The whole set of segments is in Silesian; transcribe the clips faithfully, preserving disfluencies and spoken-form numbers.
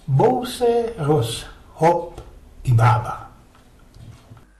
Bōł se roz chop i baba.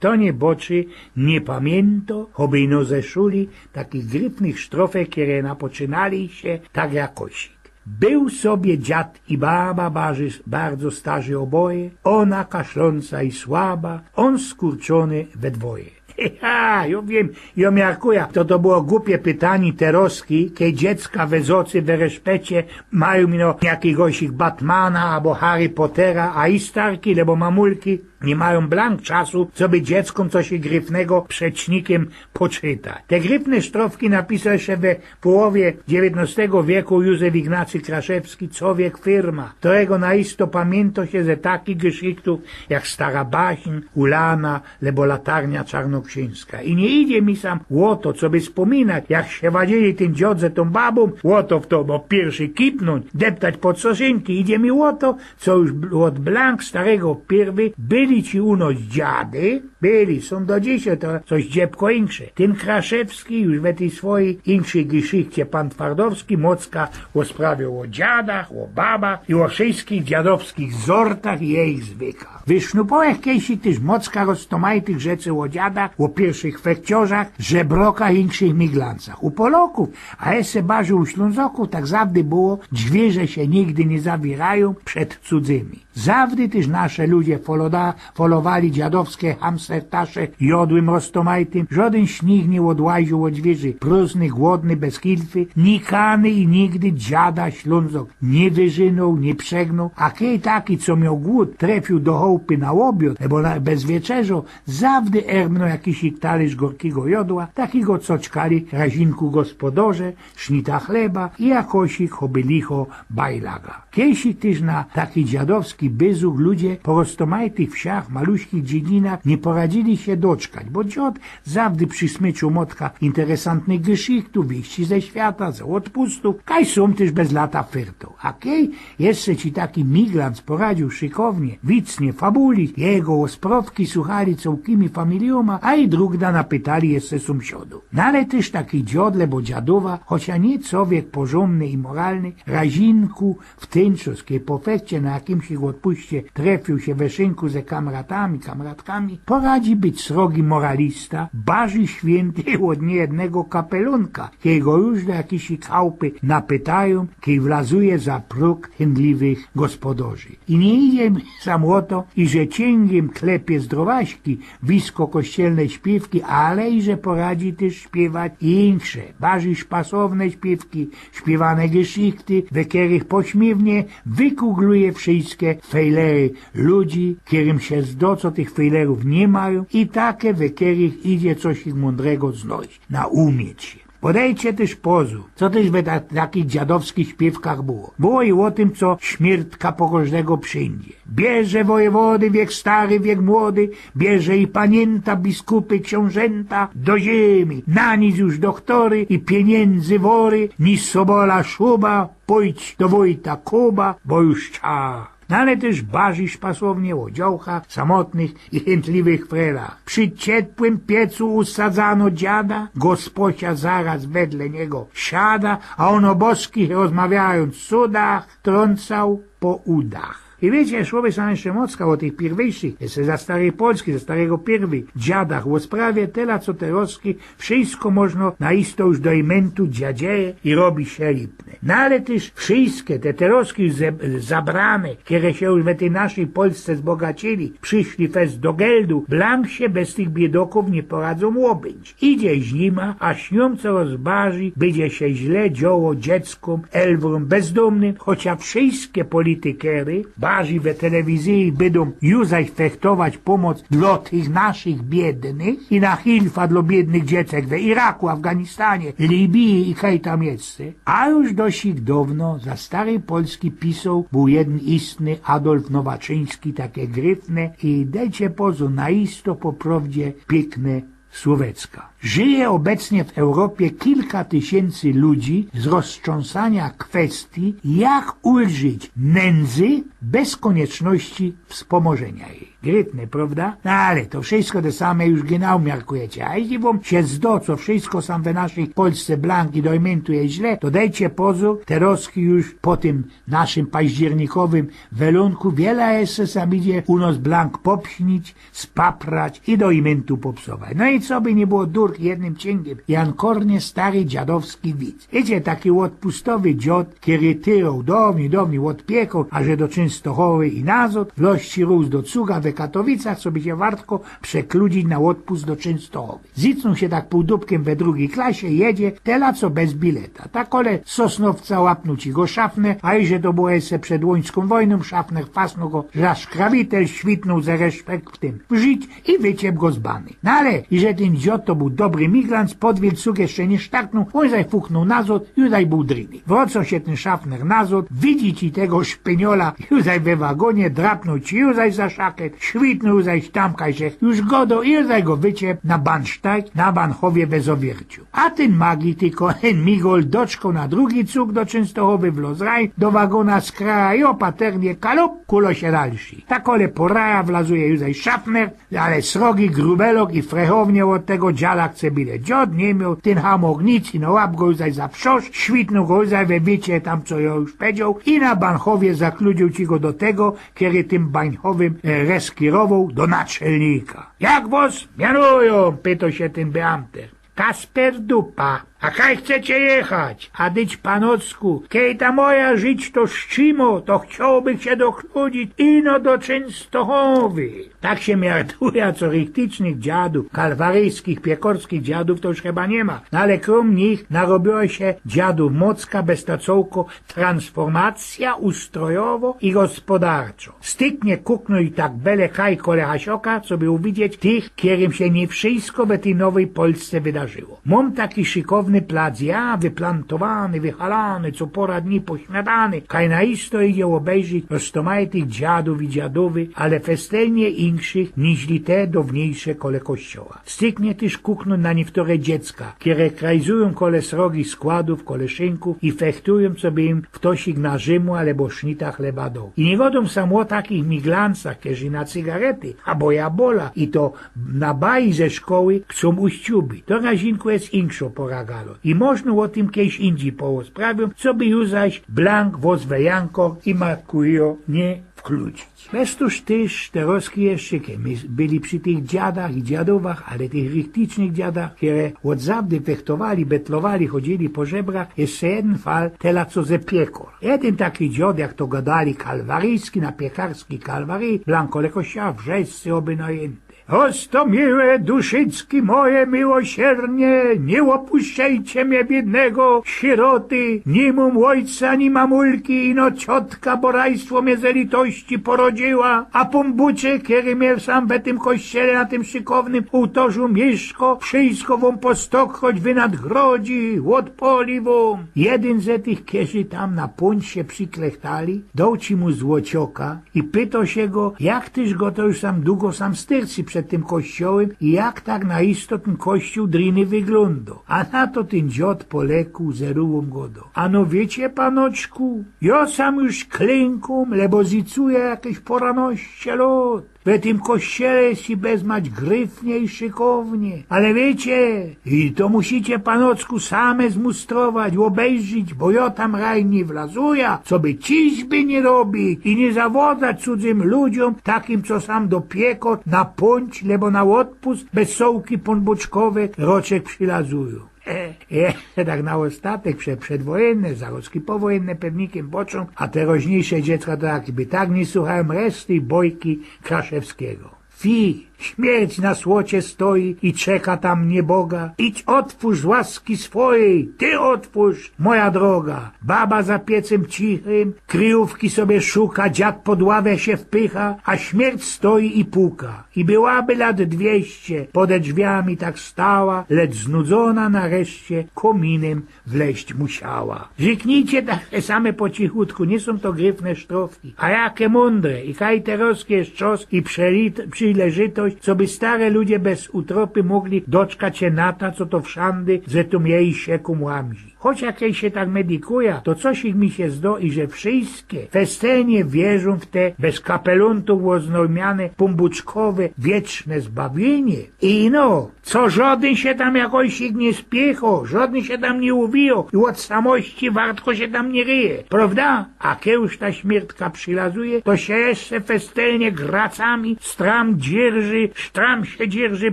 To niy bŏczy, niy pamiyntŏ, choby ino ze szuli, takich gryfnych sztrofek, kere napoczynali sie tak jakoś. Bōł sobie dziad i baba, barzy, bardzo starzi ôboje, ôna kaszlōnca i słaba, ôn skurczōny we dwoje. Ha, jo wiym, jo miarkuja, to, to było gupie pytanie terŏzki, kej dziecka we zŏcy, we reszpecie majōm ino jakigoś Batmana abo Harry Pottera, a i starki, lebo mamulki niy majōm blank czasu, coby dzieckōm coś gryfnego przecznikym poczytać. Te gryfne sztrofki napisoł sie we połowie dziewiyntnŏstego wieku Józef Ignacy Kraszewski, Cowiek firma, ktorego naisto pamiyntŏ sie ze takich geszichtōw jak Stara Baśń, Ulana, lebo Latarnia Czarnoksińska. I niy idzie mi sam ô to, coby spōminać, jak sie wadzili tyn dziŏd ze tōm babōm, ô to w to, bo piyrszy kipnōńć, deptać pod soszynki. Idzie mi ô to, co już bl-, ôd blank starego pierwy byli ci u nŏs dziady, byli, sōm do dzisiej, to coś dziebko inksze. Tyn Kraszewski już we tyj swojij inkszyj geszichcie, pan Twardowski, mocka ôsprawioł ô dziadach, ô babach i ô wszyskich dziadowskich zortach i jejich zwykach. Wysznupoł jech kejsik tyż mocka roztōmajtych rzeczy ô dziadach, ô piyrszych fekciorzach, żebrokach i inkszych miglancach. U Polŏkōw, a jeszcze bardzij u Ślōnzokōw, tak zawdy było, dźwiyrze sie nigdy niy zawiyrają przed cudzymi. Zawdy tyż nasze ludzie foloda-, folowali dziadowske hamstertasze jŏdłym roztōmajtym, żŏdyn z nich niy ôdłaziōł ôd dźwiyrzy, prōsny, głodny, bez kilfy, nikany i nigdy dziada Ślōnzok niy wyrzynōł, niy przegnōł, a kej taki, co mioł głōd, trefiōł do chałpy na ôbiŏd, abo na, bez wieczerzŏ, zawdy erbnōł jakisik talyrz gorkigo jŏdła, takigo, co czkali razinku gospodŏrze, sznita chleba i jakosik, choby licho, bajlaga. Kejsik tyż na taki dziadowski byzuch ludzie po roztōmajtych wsiach, maluśkich dziedzinkach niy poradzili sie doczkać, bo dziŏd zawdy przysmyczōł motka interesantnych geszichtōw, wieści ze świata, ze ôdpustōw, kaj sōm tyż bez lata fyrtoł. A kej jeszcze ci taki miglanc poradziōł szykownie, wicnie, fabuli, jego ôsprŏwki suchali cołkimi familijōma, a i drugda napytali jeszcze sōmsiadōw. No ale tyż taki dziŏd, lebo dziadōwa, chocia niy cowiek porzōndny i moralny, razinku w tyn czas, kej po fekcie na jakimsik ôdpuście trefiōł sie we szynku ze kamratami, kamratkami, poradzi być srogi moralista, bardzij świynty ôd niyjednego kapelōnka, kej go już do jakisik chałpy napytajōm, kej wlazuje za prōg chyndliwych gospodŏrzy. I niy idzie mi sam ô to, iże ciyngiym klepie zdrowaśki wiskokościelne śpiywki, ale iże poradzi tyż śpiywać i inksze, bardzij szpasowne śpiywki, śpiywane geszichty, we kerych pośmiywnie wykugluje wszyske fejlery ludzi, kerym sie zdŏ, co tych fejlerōw niy majōm, i take, we kerych idzie coś ich mōndrego znojś, naumieć sie. Podejcie tyż pozu, co tyż we ta-, takich dziadowskich śpiywkach było. Było i ô tym, co śmiertka po kożdego przidzie. Bierze wojewody, wiek stary, wiek młody, bierze i paniynta, biskupy, ksiōnżynta do ziymi. Na nic już dochtory i piyniyndy wory, niż sobola szuba, pōjdź do wojta Kuba, bo już cza. No ale tyż bardzij szpasownie ô dziołchach, samotnych i chyntliwych frelach. Przi ciepłym piecu usadzano dziada, gosposia zaroz wedle niego siada, a ôn ô boskich rozmawiajōnc cudach trōncoł po udach. I wiycie, szło by sam jeszcze mocka ô tych piyrwyjszych, jeszcze za starej Polski, za starego pierwy, dziadach, ô sprawie tela, co terŏzki wszysko możno na isto już do imyntu dziadzieje i robi sie lipne. No ale tyż wszyske te terŏzki ze-, zabrane, kere sie już we tyj naszyj Polsce zbogacili, prziszli fest do geldu, blank sie bez tych biydokōw niy poradzōm ôbyńć. Idzie zima, a śniōm corŏz bardzij, bydzie sie źle dzioło dzieckōm, elwrōm, bezdōmnym, chocia wszyske politikery, bardzij we telewizyji, bydōm już zaś fechtować pōmoc dlŏ tych naszych biydnych i na hilfa dlŏ biydnych dziecek we Iraku, Afganistanie, Libiji i kaj tam jeszcze. A już dość ich downo za starej Polski pisoł bōł jedyn istny Adolf Nowaczyński, take gryfne i, dejcie pozōr, na isto po prŏwdzie piykne słōweczka. Żyje ôbecnie w Europie kilka tysiyncy ludzi z roztrząsania kwestii, jak ulżyć nynndzy bez kōnieczności wspōmożynia jij. Grytne, prŏwda? No ale to wszysko te same już genau miarkujecie. A jeźli wōm sie zdo, co wszysko sam we naszyj Polsce blank i dojmyntuje źle, to dejcie pozōr, terŏzki już po tym naszym październikowym welōnku wiela jeszcze sam idzie u nos blank popśnić, spaprać i dojmyntu popsować. No i co by niy było, durk jednym ciyngiym. Jankornie stary dziadowski wic. Idzie taki ôdpustowy dziod, kery tyroł downi, downi ôd Piekŏr, a że do Czynstochowy i nazŏd, wlości rōz do cuga we Katowicach, co by sie wartko przekludzić na ôdpust do Czynstochowy. Zicnōł sie tak pōłdupkiym we drugij klasie, jedzie, tela co bez bileta. Tak kole Sosnowca łapnōł ci go szafner, a iże to było jeszcze przed Łońskōm wojnōm, szafner fasnōł go, że aż krawitel świtnōł ze reszpekt w tym w żyć i wyciep go z bany. No ale, iże tyn dziod to bōł dobry miglanc, pod Wielcug jeszcze niy sztartnōł, ôn zaś fuknōł nazŏd, już zaś bōł dryny. Wrŏcŏ sie tyn szafner nazŏd, widzi ci tego szpyniola, już zaś we wagōnie, drapnōł ci już zaś za szakiet, świtnōł już zaś tam, kaj żech już godŏ i już zaś go wyciep na Bahnsteig, na Bahnhowie we Zowierciu. A tyn magi, tylko tyn migol doczkoł na drugi cug do Czynstochowy, wlŏz rajn do wagōna z kraja i ôpaternie kalup, kulo sie dalszy. Tak kole po raja wlazuje już zaś szafner, ale srogi grubelok i frechownie ôd tego dziada chce bilet. Dziod niy mioł, tyn hamok nic, ino łap go już zaś za wszorz, świtnōł go już zaś we wicie tam, co jŏ już pedzioł, i na Bahnhowie zakludziōł ci go do tego, kery tym Bahnhowym, e, reskirowoł, do naczelnika. „Jak wŏs mianujōm?” pytŏ sie tyn beamter. „Kasper Dupa.” „A kaj chcecie jechać?” „A dyć, panocku, kej ta moja żyć to szczimo, to chciołbych sie dokludzić ino do Czynstochowy.” Tak sie miartuje, co richticznych dziadōw, kalwaryjskich, piekorskich dziadōw to już chyba niy ma. No ale krōm nich narobiło sie dziadōw mocka, bez ta cołko transformacja ustrojowŏ i gospodarczŏ. Styknie kuknōć tak bele kaj kole hasioka, coby uwidzieć tych, kerym sie niy wszysko we tyj nowyj Polsce wydarzyło. Mōm taki szykowny plac, ja, wyplantowany, wyhalany, co pora dni pośmiatany, kaj na isto idzie ôbejrzić roztōmajtych dziadōw i dziadōwy, ale festelnie inkszych niźli te downiejsze kole kościoła. Styknie tyż kuknōć na nieftore dziecka, kere krajzujōm kole srogich składōw, kole szynków i fechtujōm, coby im ftosik na Rzymu albo sznita chleba doł. I niy godōm sam ô takich miglancach, kerzi na cygarety abo jabola, i to na baji ze szkoły, chcōm uściubić. To razinku je inkszŏ pora galot. I możno ô tym kejś indzij porozprawiōm, coby już zaś blank wŏs we Jankor i Markujo niy wkludzić. Bez tōż tyż terŏzki jeszcze, kej my byli przi tych dziadach i dziadowach, ale tych richticznych dziadach, kere ôd zawdy fechtowali, betlowali, chodzili po żebrach, jeszcze jedyn fal, tela co ze piekŏr. Jedyn taki dziod, jak to godali, kalwaryjski, na piekarskij Kalwaryji, blank kole kościoła, wszyscy ôbynajynte. „Roztōmiłe duszycki moje miłosiernie, niy ôpuszczejcie mie biydnego, siroty, niy mōm ôjca ani mamulki, ino ciotka, bo rajstwo mie ze litości porodziyła, a Pōnbōczek, kery mie sam we tym kościele na tym szykownym ôłtorzu miyszkŏ, wszysko wōm po stokroć wynadgrodzi, ôdpoli wōm”. Jedyn ze tych, kerzi tam na pōńć sie prziklechtali, doł ci mu złocioka, i pytŏ sie go, jak tyż go to już sam dugo sam styrcy przed tym kościołym i jak tak na isto tyn kościōł dryny wyglōndŏ. A na to tyn dziod po leku ze rułōm godŏ: „Ano wiycie, panoczku, jŏ sam już klynkōm, lebo zicuja jakeś poranoście lŏt. We tym kościele je ci bezmać gryfnie i szykownie. Ale wiycie, i to musicie, panocku, same zmustrować, ôbejrzić, bo jŏ tam rajn niy wlazuja, coby ciźby niy robić i niy zawodzać cudzym ludziōm, takim, co sam do piekŏr na pōńć lebo na ôdpust bez sołki pōnbōczkowej roczek przilazujōm”. E, jeszcze tak na ôstatek, prze-, przedwojynne, zarozki powojynne pewnikiem boczōm, a teroźniyjsze dziecka to jakby tak niy suchajōm reszty bojki Kraszewskigo. Fi, śmierć na słocie stoi i czeka tam nieboga. Idź, ôtwōrz z łaski swojij, ty ôtwōrz, moja droga. Baba za piecym cichym kryjōwki sobie szuka, dziad pod ławę sie wpycha, a śmierć stoi i puka. I byłaby lat dwieście, pode drzwiami tak stała, lecz znudzōna nareszcie kōminem wleźć musiała. Rzyknijcie tak same po cichutku, niy sōm to gryfne sztrofki, a jake mōndre. I kaj terŏzki je czŏs i przelit-, przileżytość coby stare ludzie bez utropy mōgli doczkać sie nata, co to wszandy ze tōm jeji sieką łamzi. Choć jak jej sie tak medikuja, to coś ich mi sie zdo, iże wszyjske festynnie wierzōm w te bez kapelōntōw ôznojmiane pōmbuczkowe wieczne zbawiynie. I no, co żodyn sie tam jakoś ich niy spiycho, żodyn sie tam niy uwijo i ôd samości wartko sie tam niy ryje, prowda? A kej już ta śmiertka przilazuje, to sie jeszcze festynnie gracami stram dzierży, stram sie dzierży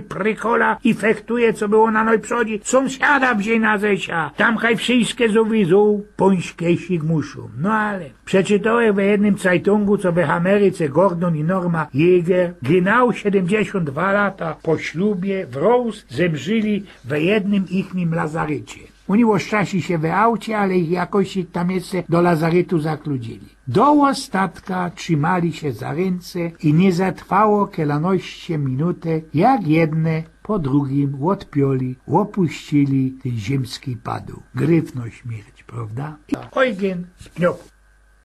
prykola i fechtuje, coby ôna nojprzodzi sōmsiada wziōń na zecia. Tam kaj wszyjske zuwizōł, pōńś kej sie muszōm. No ale przeczytołech we jednym cajtōngu, co we Ameryce Gordon i Norma Jaeger, genau siedymdziesiōnt dwa lata po ślubie, wrōz zemrzili we jednym ichnim lazarycie. Ôni ôszczasili sie we aucie, ale ich jakoś tam jeszcze do lazarytu zakludzili. Do ôstatka trzimali sie za rynce i niy zatrwało kilanojście minuty, jak jedne po drugim ôdpiōli, ôpuścili tyn ziymski padōł. Gryfno śmierć, prowda? Eugyn z Pnioków.